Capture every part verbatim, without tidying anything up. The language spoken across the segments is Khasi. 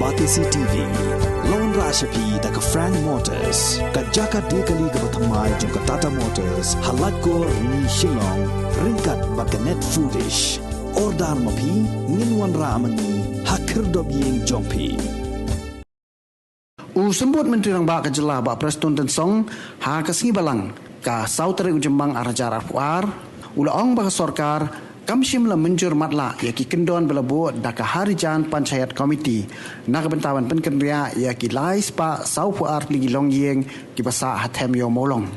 Batesi T V la wanrah sha phi da ka Frank Motors, ka jaka die kali kaba thymmai jong ka Tata Motors, ha Laitkor, Rni, Shillong, ryngkat bad ka Net Foodish. Order ma phi, ngin wanrah ma ngi ha khyrdop ïing jong phi. U Symbud Myntri Rangbah ka jylla, Bah Prestone Tynsong, ha ka Sngi Balang, ka saw tarik u Jymmang ar hajar arphew ar, u la ong ba ka sorkar kam shym la mynjur matlah ïa ki kyndon ba la buh da ka Harijan Panchayat Committee na ka bynta ban pynkynriah ïa ki lai spah sawphew ar tylli ki longïing kiba sah ha Them Ïew Mawlong.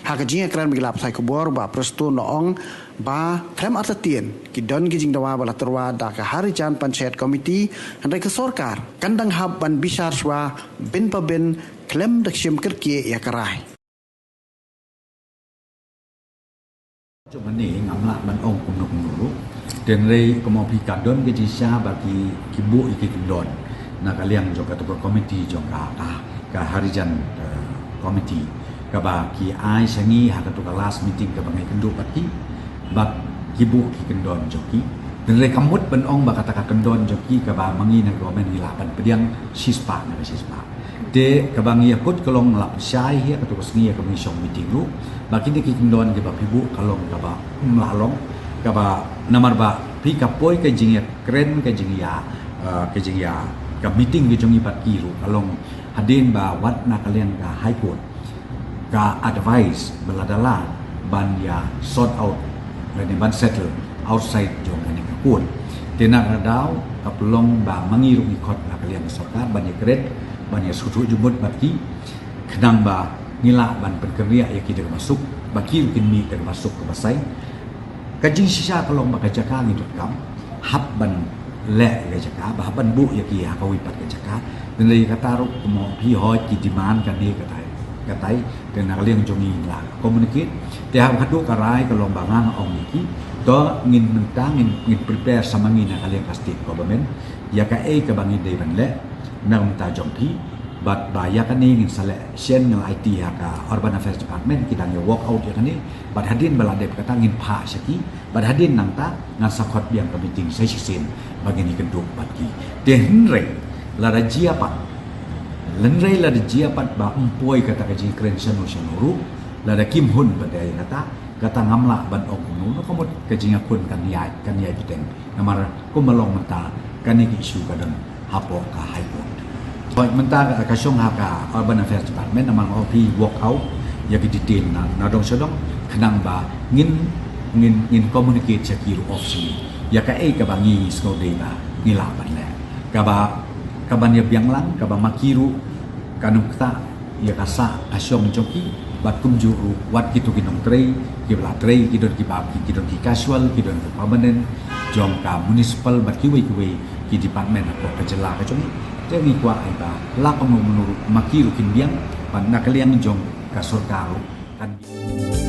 Ha ka jingïakren bad ki lad pathai khubor, Bah Prestone la ong ba khlem artatien ki don ki jingdawa ba la tyrwa da ka Harijan Panchayat Committee, hynrei ka sorkar kan dang hap ban bishar shuwa bin pa bin khlem da kshim kyrkieh ïa ka rai. Jong kane ngam lah ban ong kumno kumno ruh. Hynrei kumno phi ka don ka jingshisha ba ki, ki buh ïa ki kyndon na ka liang jong katu ka committee jong ka, ka, ka Harijan, eh, Committee, kaba ki ai sha ngi ha katu ka last meeting kaba ngi kynduh bad ki, bad ki buh ki kyndon jong ki. Hynrei kam mut ban ong ba kata ka kyndon jong ki kaba ma ngi na government ngi lah ban pdiang shispah na ka shispah. Te kaba ngi ïakut ka long, la pynshai hi ha katu ka sngi ha ka mih shong meeting ruh ba kine ki kyndon kiba phi buh ka long kaba ym lah long, kaba namar ba phi ka poi ka jingïakren, ka jingïa, eh, ka jingïa, ka meeting ka jong ngi bad ki ruh ka long hadien ba wat na ka liang ka High Court ka advice ba lada lah ban ïa sort out lane ban settle outside jong kane ka court. Te na ka daw ka pynlong ba ma ngi ruh ngi khot na ka liang ka sorkar ban ïakren, ban ïasngewthuh jingmut bad ki, khnang ba ngi lah ban pynkynriah ïa ki da kaba suk, ba ki ruh kin mih da kaba suk kaba saiñ. Ka jingshisha ka long ba ka jaka ngi donkam hap ban leh ïa ka jaka, ba hap ban buh ïa ki ha kawei pat ka jaka. Hynrei kata ruh kumno phi hoi ki demand kane katai, katai, te na ka liang jong ngi la communicate. Te ha katu ka rai ka long ba nga nga ong ïa ki, to ngin mynta ngin, ngin prepare sa ma ngi na ka liang ka state government ïa kaei kaba ngi dei ban leh na ka bynta jong phi. Bad ba ïa kane ngin sa leh shen, ngi la aiti ha ka Urban Affairs Department, ki dang ïa work out ïa kane. Bad hadien ba la dep kata ngin phah sha ki. Bad hadien nangta ngan sa khot biang ka meeting sa shisien ba ngin ïakynduh bad ki. Te hynrei lada jia pat, hynrei lada jia pat ba ym poi kata ka jingkren shano shano ruh, lada kim hun pat ïa kata, kata ngam lah ban ong kumno, ka mut ka jingïakhun kan ïaid, kan ïaid bteng. Namar kumba long mynta kane ka issue ka don hapoh ka High Court. Hooid, mynta ka, ka shong ha ka Urban Affairs Department, namar nga ong phi work out ïa ki detail na, na dong sha dong, khnang ba ngin, ngin, ngin communicate sha ki ruh officially ïa kaei kaba ngi, ngi sngew dei ba ngi lah ban leh. Kaba, kaban ïa biang lang, kaba ma ki ruh kan ym ktah ïa ka sah ka shong jong ki, bad kumjuh ruh wat kito ki nongtrei kiba la trei, ki don kiba, ki, ki don ki casual, ki don ki permanent jong ka municipal bad kiwei kiwei ki department hapoh ka jylla ka jong ngi. Te ngi kwah ai ba la kumno kumno ruh ma ki ruh kin biang, bad na ka liang jong ka sorkar ruh kan biang.